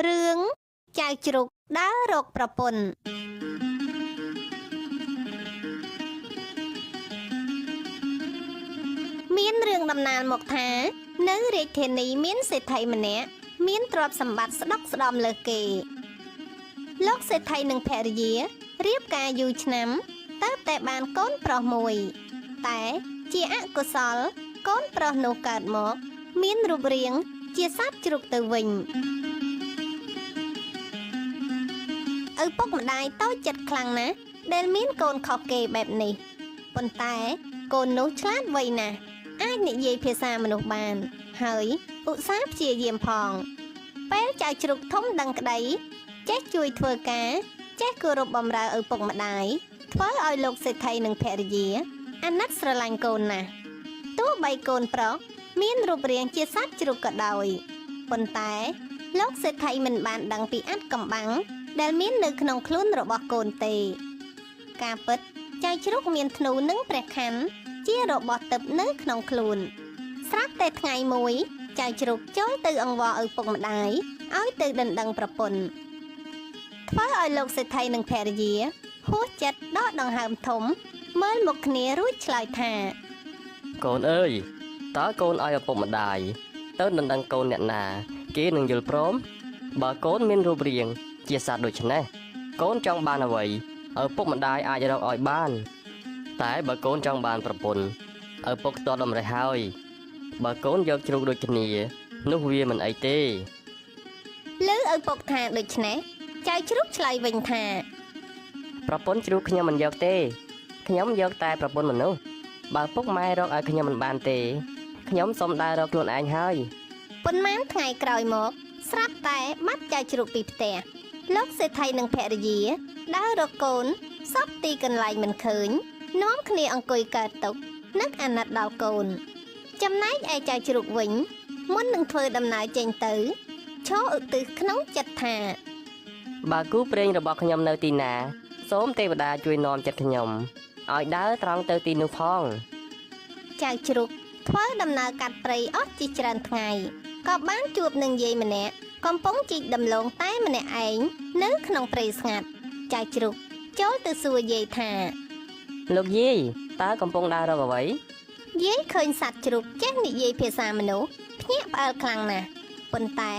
រឿងចៅជ្រូកដើររកប្រពន្ធមានរឿងតំណាលមកថា នៅរាជធានីមានសេដ្ឋីម្នាក់មានទ្រព្យសម្បត្តិស្ដុកស្ដំលើសគេ លោកសេដ្ឋីនិងភរិយារៀបការយូរឆ្នាំទៅតែបានកូនប្រុសមួយ តែជាអកុសល កូនប្រុសនោះកើតមក មានរូបរាងជាសត្វជ្រូកទៅវិញឪពុកម្ដាយតូចចិត្តខ្លាំងណាស់ដែលមានកូនខុសគេបែបនេះប៉ុន្តែកូននោះឆ្លាតវៃណាស់អាចនិយាយភាសាមនុស្សបាន ហើយឧស្សាហ៍ព្យាយាមផង ពេលចៅជ្រូកធំដឹងក្តី ចេះជួយធ្វើការ ចេះគោរពបម្រើឪពុកម្ដាយធ្វើឲ្យលោកសេដ្ឋីនិងភរិយាអាណិតស្រឡាញ់កូនណាស់ទោះបីកូនប្រុសមានរូបរាងជាសត្វជ្រូកក៏ដោយប៉ុន្តែលោកសេដ្ឋីមិនបានដឹងពីអាថ៌កំបាំងដែលមាននៅក្នុងខ្លួនរបស់កូនទេ ការពិតចៅជ្រូកមានធ្នូនិងព្រះខ័នជារបស់ទិព្វនៅក្នុងខ្លួន ស្រាប់តែថ្ងៃមួយចៅជ្រូកចូលទៅអង្វរឪពុកម្ដាយឲ្យទៅដណ្ដឹងប្រពន្ធ ធ្វើឲ្យលោកសេដ្ឋីនិងភរិយាហួសចិត្តដកដង្ហើមធំ មើលមុខគ្នារួចឆ្លើយថា កូនអើយតើកូនឲ្យឪពុកម្ដាយទៅដណ្ដឹងកូនអ្នកណា គេនឹងយល់ព្រមបើកូនមានរូបរាង ជាសត្វដូចនេះកូនចង់បានអ្វីឪពុកម្ដាយអាចរកឲ្យបាន តែបើកូនចង់បានប្រពន្ធឪពុកទាត់តម្រេះហើយបើកូនយកជ្រូកដូចគ្នា នោះវាមិនអីទេ ឮឪពុកថាដូច្នេះចៅជ្រូកឆ្លើយវិញថា ប្រពន្ធជ្រូកខ្ញុំមិនយកទេខ្ញុំយកតែប្រពន្ធមនុស្សបើពុកម៉ែរកឲ្យខ្ញុំមិនបានទេខ្ញុំសូមដើររកខ្លួនឯងហើយ ប៉ុន្មានថ្ងៃក្រោយមក ស្រាប់តែបាត់ចៅជ្រូកពីផ្ទះលោកសេដ្ឋីនិងភរិយាដើររកកូនសពទីកន្លែងមិនឃើញនាំគ្នាអង្គុយកើតទុក្ខនឹកអាណិតដល់កូន ចំណែកឯចៅជ្រូកវិញមុននឹងធ្វើដំណើរចេញទៅឈរឧទ្ទិសក្នុងចិត្តថា បើគូព្រេងរបស់ខ្ញុំនៅទីណាសូមទេវតាជួយនាំចិត្តខ្ញុំឲ្យដើរត្រង់ទៅទីនោះផង ចៅជ្រូកធ្វើដំណើរកាត់ព្រៃអស់ជាច្រើនថ្ងៃក៏បានជួបនឹងយាយម្នាក់កំពុងជីកដំឡូងតែម្នាក់ឯងនៅក្នុងព្រៃស្ងាត់ចៅជ្រូកចូលទៅសួរយាយថា លោកយាយតើកំពុងដើររកអ្វី យាយឃើញសត្វជ្រូកចេះនិយាយភាសាមនុស្សភ្ញាក់ផ្អើលខ្លាំងណាស់ប៉ុន្តែ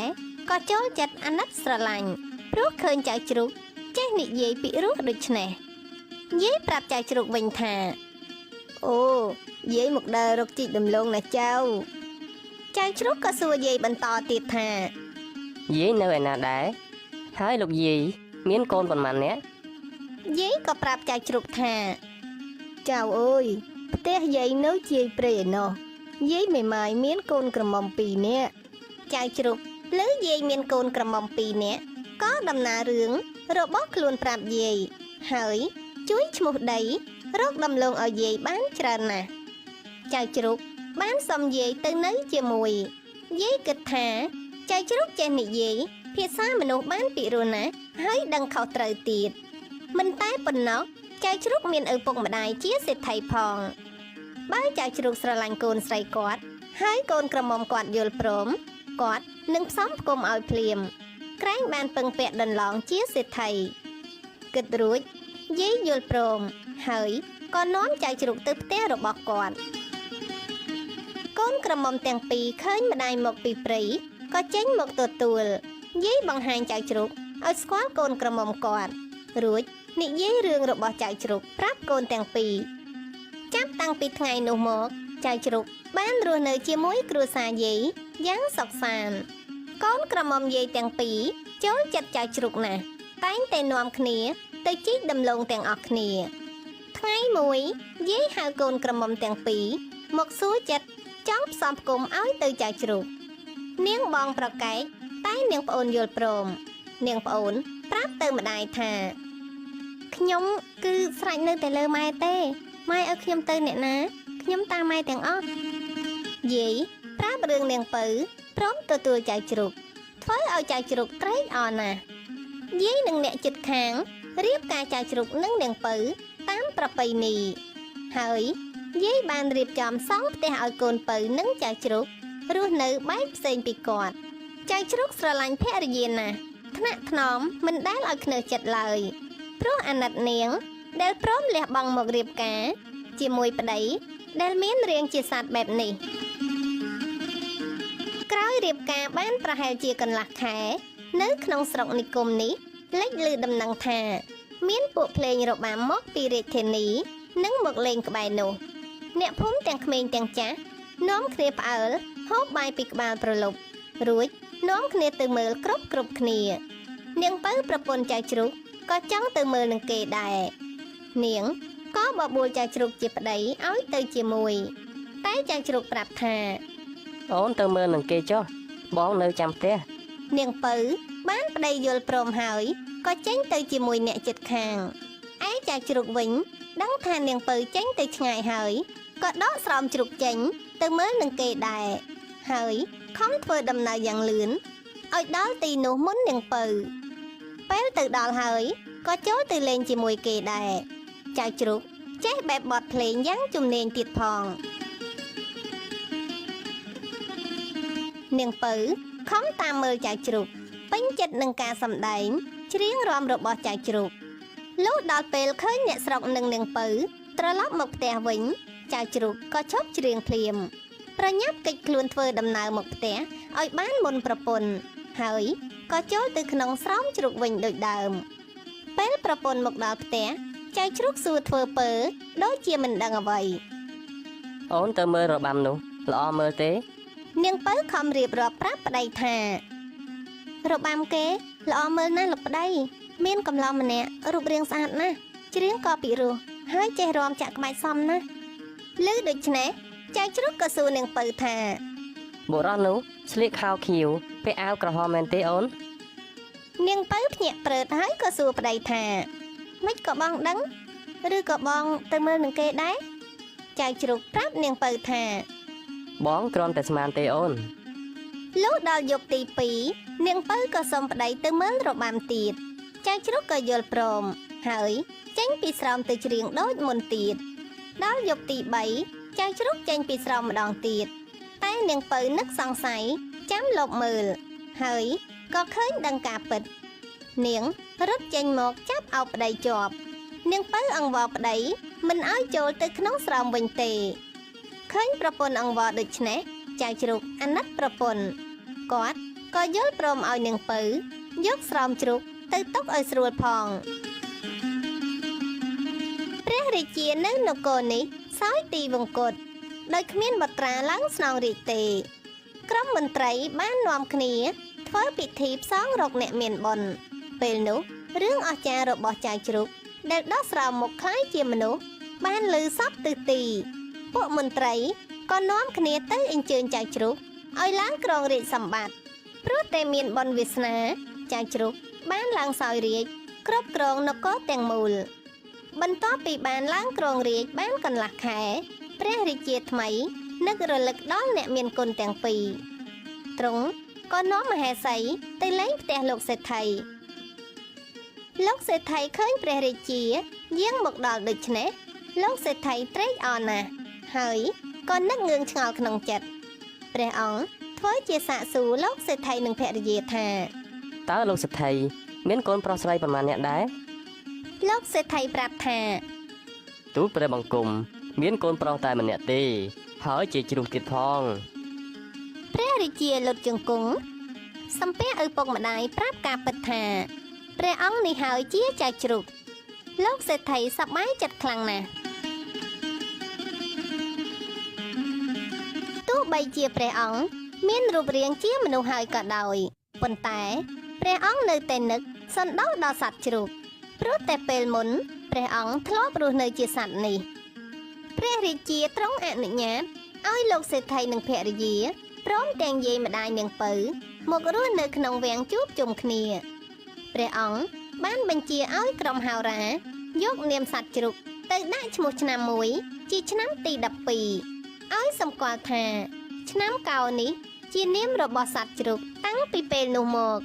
ក៏ចូលចិត្តអាណិតស្រឡាញ់ព្រោះឃើញចៅជ្រូកចេះនិយាយពីរោះដូច្នេះយាយប្រាប់ចៅជ្រូកវិញថាអូយាយមកដើររកជីកដំឡូងណាចៅចៅជ្រូកក៏សួរយាយបន្តទៀតថា យាយនៅឯណាដែរហើយលោកយាយមានកូនប៉ុន្មាននាក់ យាយក៏ប្រាប់ចៅជ្រូកថាចៅអើយផ្ទះយាយនៅជាយព្រៃឯណោះយាយមេម៉ាយមានកូនក្រមុំ2នាក់ចៅជ្រូកឮយាយមានកូនក្រមុំ2នាក់ក៏ដំណើររឿងរបស់ខ្លួនប្រាប់យាយហើយជួយឈ្មោះដីរកដំឡូងឲ្យយាយបានច្រើនណាស់ចៅជ្រូកបានសុំយាយទៅនៅជាមួយយាយគិតថាចៅជ្រូកចេះនិយាយភាសាមនុស្សបានពិរោះណាស់ហើយដឹងខុសត្រូវទៀតមិនតែប៉ុណ្ណោះចៅជ្រូកមានឪពុកម្ដាយជាសេដ្ឋីផងបើចៅជ្រូកស្រឡាញ់កូនស្រីគាត់ហើយកូនក្រមុំគាត់យល់ព្រមគាត់នឹងផ្សំផ្គុំឲ្យភ្លាមក្រែងបានពឹងពាក់ដន្លងជាសេដ្ឋីគិតរួចយាយយល់ព្រមហើយក៏នាំចៅជ្រូកទៅផ្ទះរបស់គាត់កូនក្រមុំទាំងពីរឃើញម្ដាយមកពីព្រៃក៏ចេញមកទទួលយាយបង្ហាញចៅជ្រូកឲ្យស្គាល់កូនក្រមុំគាត់រួចនិយាយរឿងរបស់ចៅជ្រូកប្រាប់កូនទាំងពីរចាប់តាំងពីថ្ងៃនោះមកចៅជ្រូកបានរស់នៅជាមួយគ្រួសារយាយយ៉ាងសុខសាន្តកូនក្រមុំយាយទាំងពីរចូលចិត្តចៅជ្រូកណាស់តែងតែនាំគ្នាទៅជីកដំឡូងទាំងអស់គ្នាថ្ងៃមួយយាយហៅកូនក្រមុំទាំងពីរមកសួរចិត្តចង់ផ្សំផ្គុំឲ្យទៅចៅជ្រូកនាងបងប្រកែកតែនាងប្អូនយល់ព្រមនាងប្អូនប្រាប់ទៅម្ដាយថាខ្ញុំគឺស្រេចនៅតែលើម៉ែទេម៉ែឲ្យខ្ញុំទៅអ្នកណាខ្ញុំតាមម៉ែទាំងអស់យាយប្រាប់រឿងនាងពៅព្រមទទួលចៅជ្រូកធ្វើឲ្យចៅជ្រូកត្រេកអរណាស់យាយនិងអ្នកជិតខាងរៀបការចៅជ្រូកនិងនាងពៅតាមប្រពៃណីហើយយាយបានរៀបចំសង់ផ្ទះឲ្យកូនពៅនិងចៅជ្រូករស់នៅបែកផ្សេងពីគាត់ចៅជ្រូកស្រឡាញ់ភរិយាណាស់ ថ្នាក់ថ្នមមិនដែលឲ្យខ្នើចិត្តឡើយព្រោះអាណិតនាង ដែលព្រមលះបង់មករៀបការ ជាមួយប្តីដែលមានរាងជាសត្វបែបនេះក្រោយរៀបការបានប្រហែលជាកន្លះខែ នៅក្នុងស្រុកនិគមនេះលេចឮដំណឹងថា មានពួកភ្លេងរបាំមកពីរាជធានី និងមកលេងក្បែរនោះ អ្នកភូមិទាំងក្មេងទាំងចាស់នាំគ្នាផ្អើលហូបបាយពីក្បាលប្រលប់រួចនាំគ្នាទៅមើលគ្រប់គ្រប់គ្នា នាងពៅប្រពន្ធចៅជ្រូកក៏ចង់ទៅមើលនឹងគេដែរនាងក៏បបួលចៅជ្រូកជាប្តីឲ្យទៅជាមួយ តែចៅជ្រូកប្រាប់ថា អូនទៅមើលនឹងគេចុះបងនៅចាំផ្ទះ នាងពៅបានប្តីយល់ព្រមហើយក៏ចេញទៅជាមួយអ្នកជិតខាងឯចៅជ្រូកវិញ ដឹងថានាងពៅចេញទៅឆ្ងាយហើយក៏ដកស្រោមជ្រូកចេញ ទៅមើលនឹងគេដែរហើយខំធ្វើដំណើរយ៉ាងលឿនឲ្យដល់ទីនោះមុននាងពៅពេលទៅដល់ហើយក៏ចូលទៅលេងជាមួយគេដែរចៅជ្រូកចេះបែបបទភ្លេងយ៉ាងជំនាញទៀតផងនាងពៅខំតាមមើលចៅជ្រូកពេញចិត្តនឹងការសម្ដែងច្រៀងរាំរបស់ចៅជ្រូកលុះដល់ពេលឃើញអ្នកស្រុកនិងនាងពៅត្រឡប់មកផ្ទះវិញចៅជ្រូកក៏ឈប់ច្រៀងភ្លាមប្រញាប់កិច្ចខ្លួនធ្វើដំណើរមកផ្ទះឲ្យបានមុនប្រពន្ធហើយក៏ចូលទៅក្នុងស្រោមជ្រូកវិញដូចដើមពេលប្រពន្ធមកដល់ផ្ទះចៅជ្រូកសួរធ្វើពើដូចជាមិនដឹងអ្វី អូនទៅមើលរបាំនោះល្អមើលទេ នាងពៅខំរៀបរាប់ប្រាប់ប្តីថារបាំគេល្អមើលណាស់លោកប្តីមានកំឡោម្នាក់រូបរាងស្អាតណាស់ច្រៀងក៏ពិរោះហើយចេះរាំចាក់ក្បាច់សមណាស់ឮដូច្នេះចៅជ្រូកក៏សួរនាងពៅថា បុរសនោះស្លៀកខោខៀវពាក់អាវក្រហមមែនទេអូន នាងពៅភ្ញាក់ព្រឺតហើយក៏សួរប្តីថាម៉េចក៏បងដឹងឬក៏បងទៅមើលនឹងគេដែរចៅជ្រូកប្រាប់នាងពៅថា បងគ្រាន់តែស្មានទេអូន លុះដល់យប់ទី2នាងពៅក៏សុំប្តីទៅមើលរបាំទៀតចៅជ្រូកក៏យល់ព្រមហើយចេញពីស្រោមទៅច្រៀងដូចមុនទៀតដល់យប់ទី3ចៅជ្រូកចេញពីស្រោមម្ដងទៀតតែនាងពៅនឹកសង្ស័យចាំលបមើលហើយក៏ឃើញដឹងការពិតនាងរត់ចេញមកចាប់អោបប្តីជាប់នាងពៅអង្វរប្តីមិនឲ្យចូលទៅក្នុងស្រោមវិញទេឃើញប្រពន្ធអង្វរដូច្នេះចៅជ្រូកអាណិតប្រពន្ធគាត់ក៏យល់ព្រមឲ្យនាងពៅយកស្រោមជ្រូកទៅទុកឲ្យស្រួលផងព្រះរាជានៅនគរនេះសោយទីវង្គតដោយគ្មានបុត្រាឡើងស្នងរាជទេក្រុមមន្ត្រីបាននាំគ្នាធ្វើពិធីផ្សងរកអ្នកមានបុណ្យពេលនោះរឿងអស្ចារ្យរបស់ចៅជ្រូកដែលដោះស្រោមមុខคล้ายជាមនុស្សបានឮសពទិសទីពួកមន្ត្រីក៏នាំគ្នាទៅអញ្ជើញចៅជ្រូកឲ្យឡើងគ្រងរាជសម្បត្តិព្រោះតែមានបុណ្យវាសនាចៅជ្រូកបានឡើងសោយរាជគ្រប់គ្រងនគរទាំងមូលបន្ទាប់ពីបានឡើងគ្រងរាជបានកន្លះខែព្រះរាជាថ្មីនឹករលឹកដល់អ្នកមានគុណទាំងពីរទ្រង់ក៏នាំមហេសីទៅលេងផ្ទះលោកសេដ្ឋីលោកសេដ្ឋីឃើញព្រះរាជាយាងមកដល់ដូច្នេះលោកសេដ្ឋីត្រេកអរណាស់ហើយក៏នឹកងឿងឆ្ងល់ក្នុងចិត្តព្រះអង្គធ្វើជាសាកសួរលោកសេដ្ឋីនិងភរិយាថា តើលោកសេដ្ឋីមានកូនប្រុសស្រីប៉ុន្មាននាក់ដែរ លោកសេដ្ឋីប្រាប់ថា ទូលព្រះបង្គំមានកូនប្រុសតែម្នាក់ទេហើយជាជ្រូកទៀតផង ព្រះរាជាលុតជង្គង់សំពះឪពុកម្ដាយប្រាប់ការពិតថាព្រះអង្គនេះហើយជាចៅជ្រូកលោកសេដ្ឋីសប្បាយចិត្តខ្លាំងណាស់ទោះបីជាព្រះអង្គមានរូបរាងជាមនុស្សហើយក៏ដោយប៉ុន្តែព្រះអង្គនៅតែនឹកសន្តោសដល់សត្វជ្រូកព្រោះតែពេលមុនព្រះអង្គធ្លាប់រស់នៅជាសត្វនេះព្រះរាជាទ្រង់អនុញ្ញាតឲ្យលោកសេដ្ឋីនិងភរិយាព្រមទាំងយាយម្ដាយនាងពៅមករស់នៅក្នុងវាំងជួបជុំគ្នាព្រះអង្គបានបញ្ជាឲ្យក្រុមហោរាយកនាមសត្វជ្រូកទៅដាក់ឈ្មោះឆ្នាំមួយជាឆ្នាំទី12ឲ្យសម្គាល់ថាឆ្នាំកោនេះជានាមរបស់សត្វជ្រូកតាំងពីពេលនោះមក